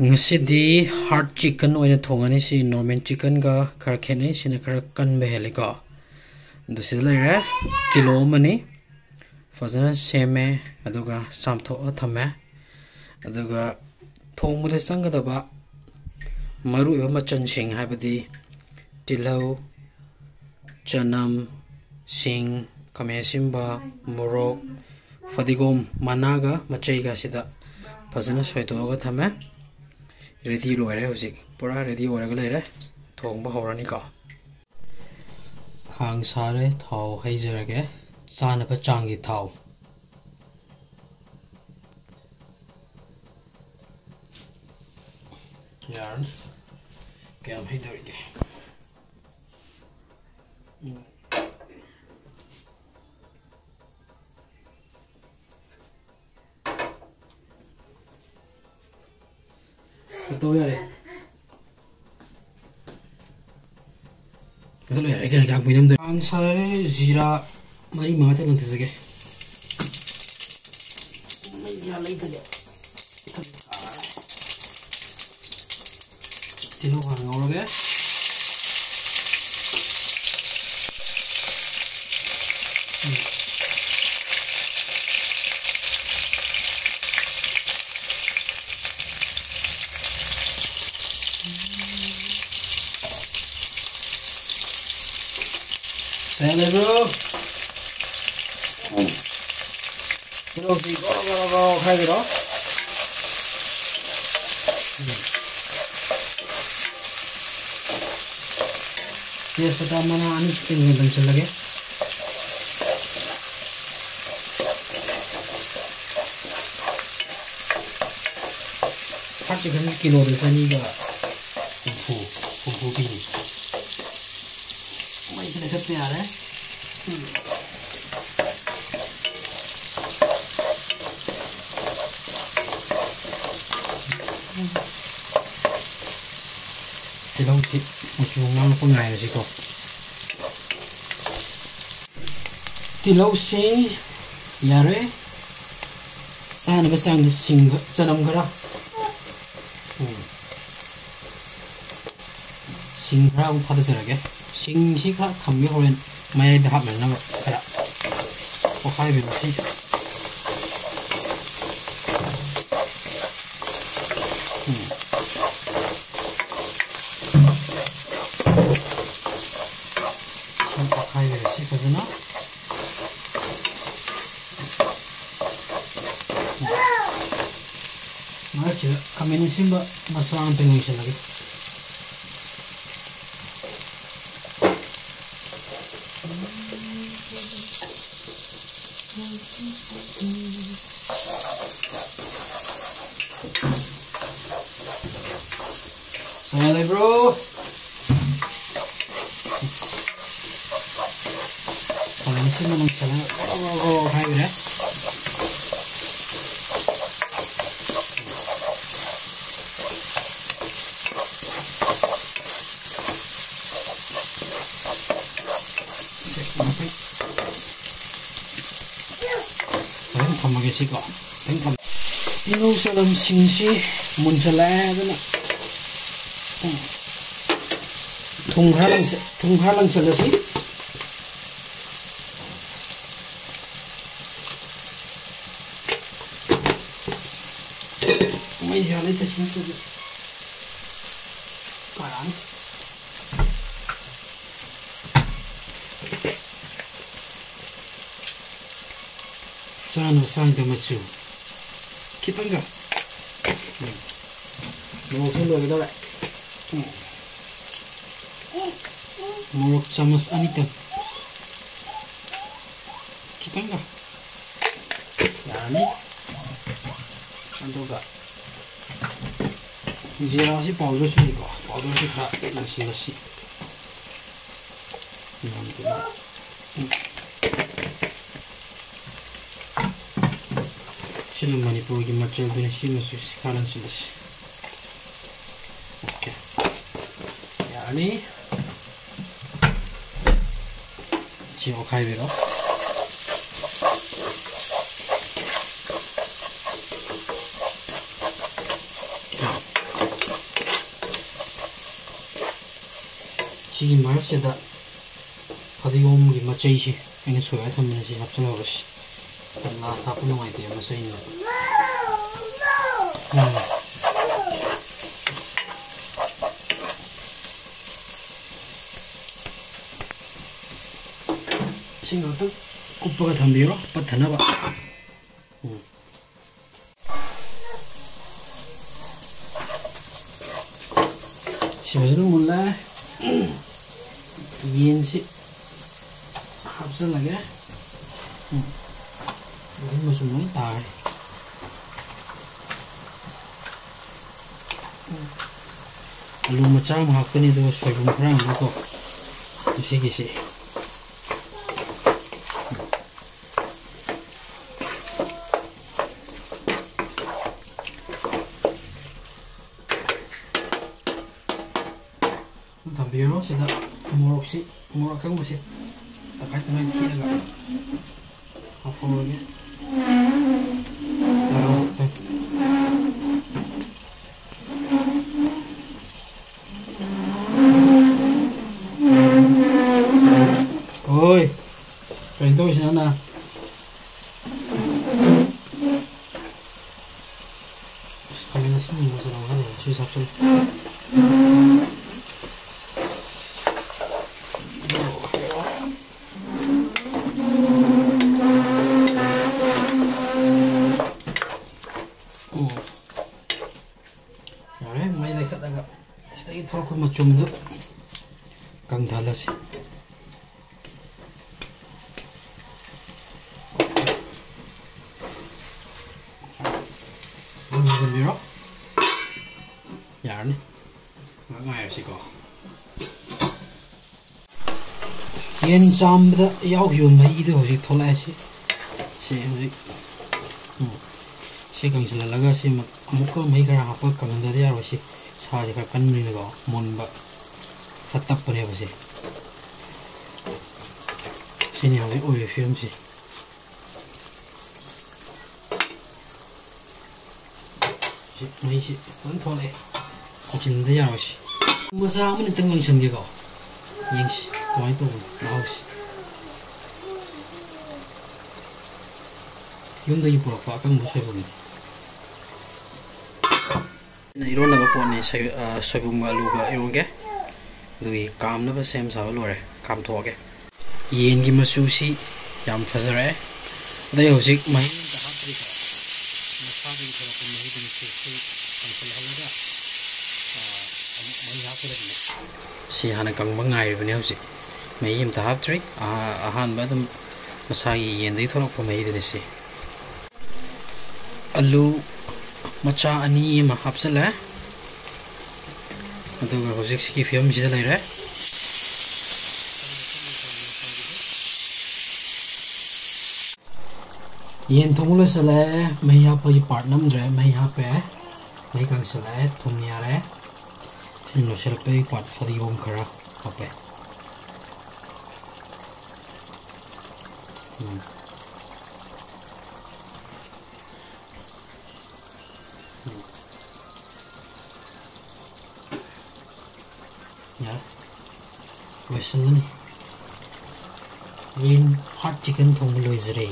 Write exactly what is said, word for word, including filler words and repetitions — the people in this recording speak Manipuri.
ꯉꯁꯤꯗꯤ heart chicken ꯑꯣꯏꯅ ꯊꯣꯡꯉꯅꯤ꯫ ꯁꯤ normal chickenꯒ ꯈꯔ ꯈꯦꯠꯅꯩ, ꯁꯤꯅ ꯈꯔ ꯀꯟꯕ ꯍꯦꯜꯂꯤꯀꯣ꯫ ꯑꯗꯨ ꯁꯤꯗ ꯂꯩꯔꯦ, ꯀꯤꯂꯣ ꯑꯃꯅꯤ꯫ ꯐꯖꯅ ꯁꯦꯝꯃꯦ, ꯑꯗꯨꯒ ꯆꯥꯝꯊꯣꯛꯑ ꯊꯝꯃꯦ꯫ ꯑꯗꯨꯒ ꯊꯣꯡꯕꯗ ꯆꯪꯒꯗꯕ ꯃꯔꯨꯑꯣꯏꯕ ꯃꯆꯜꯁꯤꯡ ꯍꯥꯏꯕꯗꯤ ꯇꯤꯜꯍꯧ, ꯆꯅꯝ, ꯁꯤꯡ, ꯈꯥꯃꯦꯟ ꯑꯁꯤꯟꯕ, ꯃꯣꯔꯣꯛ, ꯐꯗꯤꯒꯣꯝ ꯃꯅꯥꯒ ꯃꯆꯩꯒ ꯁꯤꯗ ꯐꯖꯅ ꯁꯣꯏꯗꯣꯛꯑꯒ ꯊꯝꯃꯦ꯫ Ready ꯂꯣꯏꯔꯦ, ꯍꯧꯖꯤꯛ ꯄꯨꯔꯥ ready ꯑꯣꯏꯔꯒ ꯂꯩꯔꯦ꯫ ꯊꯣꯡꯕ ꯍꯧꯔꯅꯤꯀꯣ꯫ ꯈꯥꯡ ꯁꯥꯔꯦ, ꯊꯥꯎ ꯍꯩꯖꯔꯒꯦ꯫ ꯆꯥꯅꯕ ꯆꯥꯡꯒꯤ ꯊꯥꯎ꯫ ꯌꯥꯔꯅꯤ꯫ ꯀꯌꯥꯝ ꯍꯩꯗꯧꯔꯤꯒꯦ? ꯎꯝ꯫ ꯀꯠꯇꯧ ꯌꯥꯔꯦ꯫ ꯀꯠꯊꯠꯂꯣ ꯌꯥꯔꯦ, ꯑꯩ ꯀꯩꯅꯣ ꯀꯌꯥꯝ ꯀꯨꯏꯅ ꯅꯝꯗꯣꯏꯅꯣ? ꯈꯥꯡ ꯁꯥꯔꯦ, ꯖꯤꯔꯥ ꯃꯔꯤ ꯃꯉꯥ ꯇ ꯂꯪꯊꯖꯒꯦ꯫ ꯃꯩ ꯀꯌꯥ ꯂꯩꯇꯒꯦ? ꯇꯤꯜꯍꯧ ꯍꯥꯟꯅ ꯉꯧꯔꯒꯦ꯫ ꯀꯌꯥ ꯂꯩꯕ꯭ꯔꯣ? ꯇꯤꯜꯍꯧꯁꯤ ꯒ꯭ꯔꯣ ꯒ꯭ꯔꯣ ꯒ꯭ꯔꯣ ꯑꯣꯠꯈꯥꯏꯕꯤꯔꯣ꯫ ꯇꯦꯖꯄꯇꯥ ꯃꯅꯥ ꯑꯅꯤ ꯈꯤꯇꯪ ꯂꯪꯁꯤꯜꯂꯒꯦ꯫ ꯍꯥꯔꯠ ꯆꯤꯛꯀꯟ ꯀꯤꯂꯣꯗ ꯆꯅꯤꯒ ꯍꯨꯝꯐꯨ, ꯍꯨꯝꯐꯨ ꯄꯤꯔꯤ꯫ ꯃꯩꯁꯦ ꯂꯩꯈꯠꯄ ꯌꯥꯔꯦ꯫ ꯎꯝ꯫ ꯇꯤꯜꯍꯧꯁꯤ ꯃꯆꯨ ꯉꯥꯡꯂꯛꯄ ꯉꯥꯏꯔꯁꯤꯀꯣ꯫ ꯇꯤꯜꯍꯧꯁꯤ ꯌꯥꯔꯦ꯫ ꯆꯥꯅꯕ ꯆꯥꯡꯗ ꯁꯤꯡ ꯈ-, ꯆꯅꯝ ꯈꯔ, ꯎꯝ꯫ ꯁꯤꯡ ꯈꯔ ꯑꯃꯨꯛ ꯊꯥꯗꯖꯔꯒꯦ꯫ ꯁꯤꯡꯁꯤ ꯈꯔ ꯊꯝꯒꯦ, ꯍꯣꯔꯦꯟ ꯃꯌꯥꯏꯗ ꯍꯥꯞꯅꯅꯕ ꯈꯔ꯫ ꯑꯣꯠꯈꯥꯏꯕꯤꯔꯁꯤ꯫ ꯎꯝ꯫ ꯁꯤ ꯑꯣꯠꯈꯥꯏꯕꯤꯔꯁꯤ ꯐꯖꯅ꯫ ꯃꯔꯛꯁꯤꯗ ꯈꯥꯃꯦꯟ ꯑꯁꯤꯟꯕ ꯃꯆꯥ ꯑꯃꯇꯪ ꯂꯣꯏꯁꯤꯜꯂꯒꯦ꯫ ꯆꯥ ꯂꯩꯕ꯭ꯔꯣ? ꯈꯥꯃꯦꯟ ꯑꯁꯤꯟꯕ ꯅꯪꯁꯜꯂꯒ ꯒ꯭ꯔꯣ ꯒ꯭ꯔꯣ ꯒ꯭ꯔꯣ ꯑꯣꯠꯈꯥꯏꯕꯤꯔꯦ꯫ ꯐꯖꯅ ꯊꯝꯃꯒꯦ ꯁꯤꯀꯣ꯫ ꯈꯤꯇꯪ ꯊꯝ-, ꯇꯤꯜꯍꯧ ꯆꯅꯝꯁꯤꯡꯁꯤ ꯃꯨꯟꯁꯜꯂꯛꯑꯦ꯫ ꯑꯗꯨꯅ ꯊꯨꯝ ꯈꯔ ꯂꯪꯁ-, ꯊꯨꯝ ꯈꯔ ꯂꯪꯁꯜꯂꯁꯤ꯫ ꯃꯩꯁꯦ ꯂꯩꯇ ꯁꯤꯟꯇꯗꯤ ꯀꯥꯔꯛꯑꯅꯤ꯫ ꯆꯥꯅꯕ ꯆꯥꯡꯗ ꯃꯆꯨ ꯈꯤꯇꯪꯒ꯫ ꯎꯝ꯫ ꯃꯣꯔꯣꯛꯁꯨ ꯂꯣꯏꯒꯗꯧꯔꯦ꯫ ꯎꯝ꯫ ꯃꯣꯔꯣꯛ ꯆꯥꯃꯁ ꯑꯅꯤꯇꯪ꯫ ꯈꯤꯇꯪꯒ꯫ ꯌꯥꯔꯅꯤ꯫ ꯑꯗꯨꯒ ꯖꯤꯔꯥꯁꯤ ꯄꯥꯎꯗꯔꯁꯨ ꯂꯩꯀꯣ, ꯄꯥꯎꯗꯔꯁꯤ ꯈꯔ ꯂꯣꯏꯁꯤꯜꯂꯁꯤ꯫ ꯌꯥꯝꯗꯕ꯫ ꯁꯤꯅ ꯃꯅꯤꯄꯨꯔꯒꯤ ꯃꯆꯜꯗꯨꯅꯤ, ꯁꯤꯃꯁꯨ ꯁꯤ ꯈꯔ ꯂꯣꯏꯁꯤꯜꯂꯁꯤ꯫ ꯑꯣꯀꯦ꯫ ꯌꯥꯔꯅꯤ꯫ ꯁꯤ ꯑꯣꯠꯈꯥꯏꯕꯤꯔꯣ꯫ ꯁꯤꯒꯤ ꯃꯔꯛꯁꯤꯗ ꯐꯗꯤꯒꯣꯝꯒꯤ ꯃꯆꯩꯁꯤ ꯑꯩꯅ ꯁꯣꯏꯔ ꯊꯝꯕꯅꯤ, ꯁꯤ ꯍꯥꯞꯆꯤꯜꯍꯧꯔꯁꯤ꯫ ꯂꯥꯁ ꯍꯥꯞꯄ ꯅꯨꯡꯉꯥꯏꯇꯦ ꯃꯆꯩꯅꯤꯅ꯫ ꯎꯝ꯫ ꯏꯁꯤꯡ ꯉꯥꯛꯇꯪ ꯀꯨꯞꯄꯒ ꯊꯝꯕꯤꯔꯣ, ꯄꯠꯊꯅꯕ꯫ ꯎꯝ꯫ ꯁꯤ ꯐꯖꯅ ꯃꯨꯜꯂꯦ꯫ ꯌꯦꯟꯁꯤ ꯍꯥꯞꯆꯤꯜꯂꯒꯦ꯫ ꯎꯝ꯫ ꯃꯍꯤ ꯃꯆꯨꯝ ꯂꯣꯏ ꯇꯥꯔꯦ꯫ ꯎꯝ꯫ ꯑꯂꯨ ꯃꯆꯥ ꯑꯃ ꯍꯥꯞꯀꯅꯤ, ꯑꯗꯨꯒ ꯁꯣꯏꯕꯨꯝ ꯈꯔ ꯑꯃꯒꯀꯣ꯫ ꯃꯁꯤꯒꯤꯁꯤ꯫ ꯊꯝꯕꯤꯔꯣ꯫ ꯁꯤꯗ ꯃꯣꯔꯣꯛꯁꯤ, ꯃꯣꯔꯣꯛ ꯑꯀꯪꯕꯁꯤ ꯇꯪꯈꯥꯏ ꯇꯪꯈꯥꯏ ꯊꯦꯠꯂꯒ ꯍꯥꯞꯍꯧꯔꯒꯦ꯫ ꯍꯣꯏ, ꯀꯩꯅꯣ ꯇꯧꯔꯤꯁꯤꯅ? ꯈꯥꯃꯦꯟ ꯑꯁꯤꯟꯕ ꯃꯆꯜ ꯑꯃ ꯍꯥꯞꯆꯜꯂꯦ꯫ ꯎꯝ꯫ ꯌꯥꯔꯦ, ꯃꯩ ꯂꯩꯈꯠꯂꯒ ꯁꯤꯗꯒꯤ ꯊꯣꯛꯂꯛꯄ ꯃꯆꯨꯝꯗꯨ ꯀꯪꯊꯍꯜꯂꯁꯤ꯫ ꯑꯗꯨꯝ ꯊꯝꯕꯤꯔꯣ꯫ ꯌꯥꯔꯅꯤ꯫ ꯉꯥꯏꯍꯥꯛ ꯉꯥꯏꯔꯁꯤꯀꯣ꯫ ꯌꯦꯟ ꯆꯥꯝꯕꯗ ꯌꯥꯎꯈꯤꯕ ꯃꯍꯤꯗꯣ ꯍꯧꯖꯤꯛ ꯊꯣꯛꯂꯛꯑꯦ꯫ ꯁꯤ, ꯁꯤ ꯍꯧꯖꯤꯛ, ꯎꯝ, ꯁꯤ ꯀꯪꯁꯤꯜꯍꯜꯂꯒ ꯁꯤ ꯑꯃꯨꯛꯀ ꯃꯍꯤ ꯈꯔ ꯍꯥꯞꯄꯒ ꯀꯪꯍꯟꯗꯗꯤ ꯌꯥꯔꯣꯏ꯫ ꯁꯤ ꯁꯥꯁꯦ ꯈꯔ ꯀꯟꯕꯅꯤꯅꯀꯣ, ꯃꯨꯟꯕ ꯈꯔ ꯇꯞꯄꯅꯦꯕ ꯁꯤ꯫ ꯁꯤꯅꯤ ꯍꯧꯖꯤꯛ ꯑꯣꯏꯔꯤꯕ ꯐꯤꯕꯝꯁꯤ꯫ ꯁꯤ ꯃꯩꯁꯤ ꯐꯖꯅ ꯊꯣꯛꯂꯛꯑꯦ꯫ ꯍꯧꯖꯤꯟꯕ ꯌꯥꯔꯣꯏ ꯁꯤ꯫ ꯃꯆꯥ ꯑꯃꯅꯤꯇꯪ ꯂꯪꯁꯟꯒꯦꯀꯣ꯫ ꯌꯦꯡꯁꯤ ꯀꯃꯥꯏꯅ ꯇꯧꯕꯅꯣ ꯃꯍꯥꯎꯁꯤ꯫ ꯌꯨꯝꯗꯒꯤ ꯄꯨꯔꯛꯄ ꯑꯀꯪꯕ ꯁꯣꯏꯕꯨꯝꯅꯤ꯫ ꯑꯩꯅ ꯏꯔꯣꯟꯅꯕ ꯄꯣꯠꯅꯤ, ꯁꯣꯏ-, ꯑ, ꯁꯣꯏꯕꯨꯝꯒ ꯑꯂꯨꯒ ꯏꯔꯣꯟꯒꯦ꯫ ꯑꯗꯨꯒꯤ ꯀꯥꯝꯅꯕ ꯁꯦꯝ ꯁꯥꯕ ꯂꯣꯏꯔꯦ, ꯀꯥꯝꯊꯣꯛꯑꯒꯦ꯫ ꯌꯦꯟꯒꯤ ꯃꯆꯨꯁꯤ ꯌꯥꯝ ꯐꯖꯔꯦ꯫ ꯑꯗꯩ ꯍꯧꯖꯤꯛ ꯃꯍꯤ ꯑꯝꯇ ꯍꯥꯞꯇ꯭ꯔꯤꯀꯣ꯫ ꯃꯁꯥꯗꯒꯤ ꯊꯣꯛꯂꯛꯄ ꯃꯍꯤꯗꯨꯅ ꯁꯤ, ꯁꯤ ꯀꯪꯁꯤꯜꯍꯜꯂꯒ, ꯑ, ꯑꯃꯨꯛ ꯃꯍꯤ ꯍꯥꯞꯀꯗꯕꯅꯤ꯫ ꯁꯤ ꯍꯥꯟꯅ ꯀꯪꯕ ꯉꯥꯏꯔꯤꯕꯅꯤ ꯍꯧꯖꯤꯛ꯫ ꯃꯍꯤ ꯑꯝꯇ ꯍꯥꯞꯇ꯭ꯔꯤ꯫ ꯑꯍꯥ-, ꯑꯍꯥꯟꯕ ꯑꯗꯨꯝ ꯃꯁꯥꯒꯤ ꯌꯦꯟꯗꯒꯤ ꯊꯣꯛꯂꯛꯄ ꯃꯍꯤꯗꯨꯅꯤ ꯁꯤ꯫ ꯑꯂꯨ ꯃꯆꯥ ꯑꯅꯤ ꯑꯃ ꯍꯥꯞꯆꯤꯜꯂꯦ꯫ ꯑꯗꯨꯒ ꯍꯧꯖꯤꯛꯁꯤꯒꯤ ꯐꯤꯕꯝꯁꯤꯗ ꯂꯩꯔꯦ꯫ ꯌꯦꯟ ꯊꯣꯡꯕ ꯂꯣꯏꯁꯤꯜꯂꯛꯑꯦ꯫ ꯃꯍꯤ ꯍꯥꯞꯄꯒꯤ part ꯅꯝꯗ꯭ꯔꯦ꯫ ꯃꯍꯤ ꯍꯥꯞꯄꯦ꯫ ꯃꯍꯤ ꯀꯪꯁꯤꯜꯂꯛꯑꯦ꯫ ꯊꯨꯝ ꯌꯥꯔꯦ꯫ ꯁꯤ ꯂꯣꯏꯁꯤꯜꯂꯛꯄꯒꯤ part ꯐꯗꯤꯒꯣꯝ ꯈꯔ ꯍꯥꯞꯄꯦ꯫ ꯎꯝ꯫ ꯌꯥꯔꯦ꯫ ꯂꯣꯏꯁꯤꯜꯂꯅꯤ꯫ ꯌꯦꯟ hot chicken ꯊꯣꯡꯕ ꯂꯣꯏꯖꯔꯦ꯫